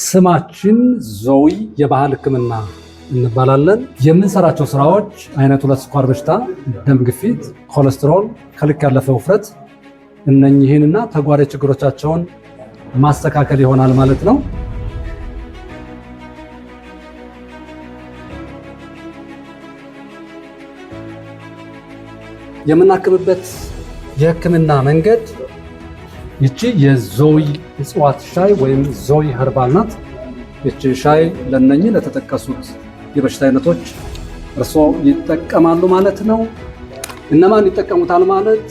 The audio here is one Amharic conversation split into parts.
ስማችን ዞዊ የባህል ሕክምና እንባላለን። የምንሰራቸው ስራዎች አይነት 2 ስኳር በሽታ፣ ደም ግፊት፣ ኮሌስትሮል፣ ከልክ ያለፈ ውፍረት እነኚህንና ተጓዳኝ ችግሮቻቸውን ማስተካከል ይሆናል ማለት ነው። የምናክምበት የህክምና መንገድ ይቺ የዞዊ እጽዋት ሻይ ወይም ዞዊ herbal ናት። ይቺ ሻይ ለነኚህ ለተጠቀሱት የበሽታ አይነቶች እርስዎ ይጠቀማሉ ማለት ነው። እነማን ይጠቀሙታል ማለት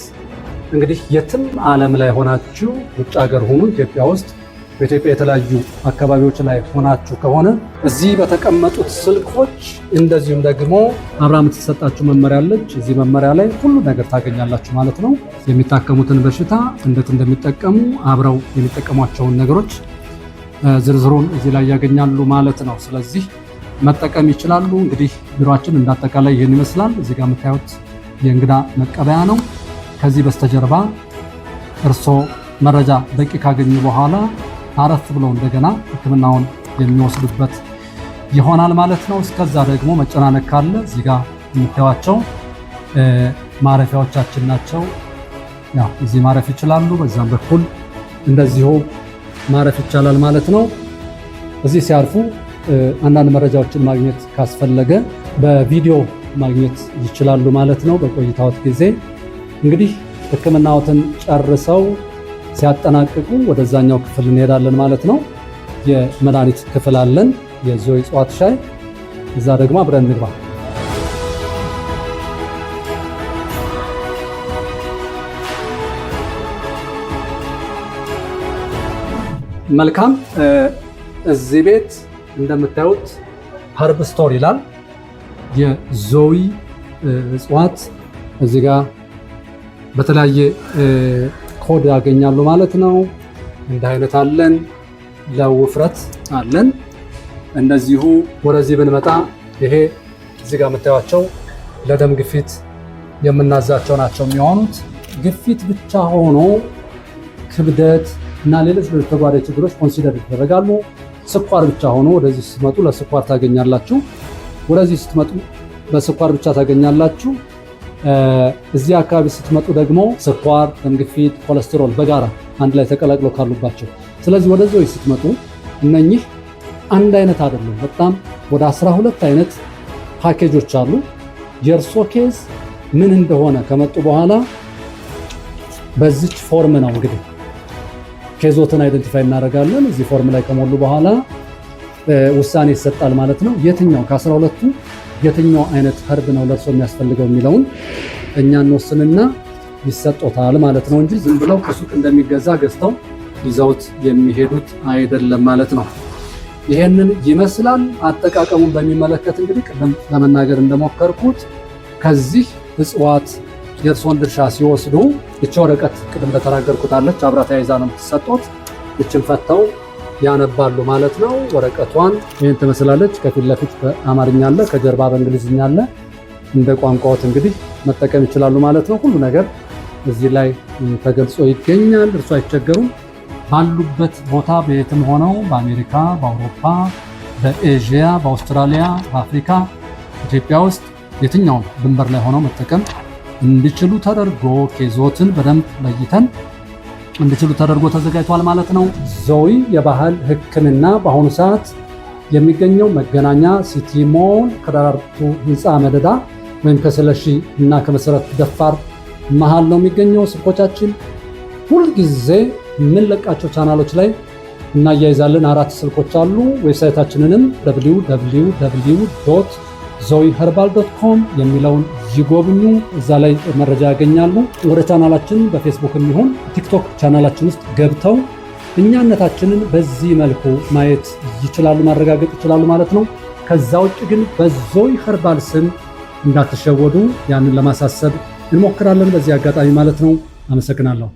እንግዲህ የትም ዓለም ላይ ሆናችሁ ውጭ ሀገር ሁኑ ኢትዮጵያ ውስጥ በኢትዮጵያ የተለያዩ አካባቢዎች ላይ ሆናችሁ ከሆነ እዚህ በተቀመጡት ስልኮች እንደዚሁም ደግሞ አብራ የምትሰጣችሁ መመሪያ አለች። እዚህ መመሪያ ላይ ሁሉ ነገር ታገኛላችሁ ማለት ነው። የሚታከሙትን በሽታ እንዴት እንደሚጠቀሙ አብረው የሚጠቀሟቸውን ነገሮች ዝርዝሩን እዚህ ላይ ያገኛሉ ማለት ነው። ስለዚህ መጠቀም ይችላሉ። እንግዲህ ቢሮአችን እንዳጠቃላይ ይህን ይመስላል። እዚህ ጋር የምታዩት የእንግዳ መቀበያ ነው። ከዚህ በስተጀርባ እርስዎ መረጃ በቂ ካገኙ በኋላ አረፍ ብለው እንደገና ሕክምናውን የሚወስዱበት ይሆናል ማለት ነው። እስከዛ ደግሞ መጨናነቅ ካለ እዚህ ጋር የምታዩቸው ማረፊያዎቻችን ናቸው። ያው እዚህ ማረፍ ይችላሉ። በዛም በኩል እንደዚሁ ማረፍ ይቻላል ማለት ነው። እዚህ ሲያርፉ አንዳንድ መረጃዎችን ማግኘት ካስፈለገ በቪዲዮ ማግኘት ይችላሉ ማለት ነው። በቆይታዎት ጊዜ እንግዲህ ሕክምናዎትን ጨርሰው ሲያጠናቅቁ ወደዛኛው ክፍል እንሄዳለን ማለት ነው። የመድኃኒት ክፍል አለን፣ የዞይ እጽዋት ሻይ። እዛ ደግሞ አብረን እንግባ። መልካም። እዚህ ቤት እንደምታዩት herb store ይላል። የዞይ እጽዋት እዚህ ጋር በተለያየ ኮድ ያገኛሉ ማለት ነው። እንደ አይነት አለን፣ ለውፍረት አለን። እንደዚሁ ወደዚህ ብንመጣ ይሄ እዚህ ጋር የምታዩቸው ለደም ግፊት የምናዛቸው ናቸው የሚሆኑት። ግፊት ብቻ ሆኖ ክብደት እና ሌሎች ተጓዳኝ ችግሮች consider ይደረጋሉ። ስኳር ብቻ ሆኖ ወደዚህ ስትመጡ ለስኳር ታገኛላችሁ። ወደዚህ ስትመጡ በስኳር ብቻ ታገኛላችሁ። እዚህ አካባቢ ስትመጡ ደግሞ ስኳር፣ ደም ግፊት፣ ኮሌስትሮል በጋራ አንድ ላይ ተቀላቅለው ካሉባቸው። ስለዚህ ወደዚህ ስትመጡ እነኚህ አንድ አይነት አይደሉም። በጣም ወደ 12 አይነት ፓኬጆች አሉ። የእርሶ case ምን እንደሆነ ከመጡ በኋላ በዚች form ነው እንግዲህ case ኦትን identify እናደርጋለን። እዚህ form ላይ ከሞሉ በኋላ ውሳኔ ይሰጣል ማለት ነው። የትኛው ከ12ቱ የትኛው አይነት herb ነው ለእርሶ የሚያስፈልገው የሚለውን እኛ እንወስንና ይሰጦታል ማለት ነው እንጂ ዝም ብለው ከሱቅ እንደሚገዛ ገዝተው ይዘውት የሚሄዱት አይደለም ማለት ነው። ይሄንን ይመስላል። አጠቃቀሙን በሚመለከት እንግዲህ ቅድም ለመናገር እንደሞከርኩት ከዚህ እጽዋት የእርሶን ድርሻ ሲወስዱ ይቺ ወረቀት ቅድም እንደተናገርኩት አለች፣ አብራ ተያይዛ ነው የምትሰጦት። ይችን ፈተው ያነባሉ ማለት ነው። ወረቀቷን ይህን ትመስላለች። ከፊት ለፊት በአማርኛ አለ፣ ከጀርባ በእንግሊዝኛ አለ። እንደ ቋንቋዎት እንግዲህ መጠቀም ይችላሉ ማለት ነው። ሁሉ ነገር እዚህ ላይ ተገልጾ ይገኛል። እርሱ አይቸገሩም። ባሉበት ቦታ በየትም ሆነው በአሜሪካ፣ በአውሮፓ፣ በኤዥያ፣ በአውስትራሊያ፣ በአፍሪካ፣ ኢትዮጵያ ውስጥ የትኛውም ድንበር ላይ ሆነው መጠቀም እንዲችሉ ተደርጎ case ኦትን በደንብ ለይተን እንዲችሉ ተደርጎ ተዘጋጅቷል ማለት ነው። ዞዊ የባህል ሕክምና በአሁኑ ሰዓት የሚገኘው መገናኛ ሲቲ ሞል ከደራርቱ ህንፃ መደዳ ወይም ከስለሺ እና ከመሰረት ደፋር መሃል ነው የሚገኘው። ስልኮቻችን ሁልጊዜ የምንለቃቸው ቻናሎች ላይ እናያይዛለን። 4 ስልኮች አሉ። website ኣችንንም www.zoeherbal.com የሚለውን ይጎብኙ። እዛ ላይ መረጃ ያገኛሉ። ወደ ቻናላችን በፌስቡክ የሚሆን ቲክቶክ ቻናላችን ውስጥ ገብተው እኛነታችንን በዚህ መልኩ ማየት ይችላሉ፣ ማረጋገጥ ይችላሉ ማለት ነው። ከዛ ውጭ ግን በዞይ ኸርባል ስም እንዳትሸወዱ ያንን ለማሳሰብ እንሞክራለን በዚህ አጋጣሚ ማለት ነው። አመሰግናለሁ።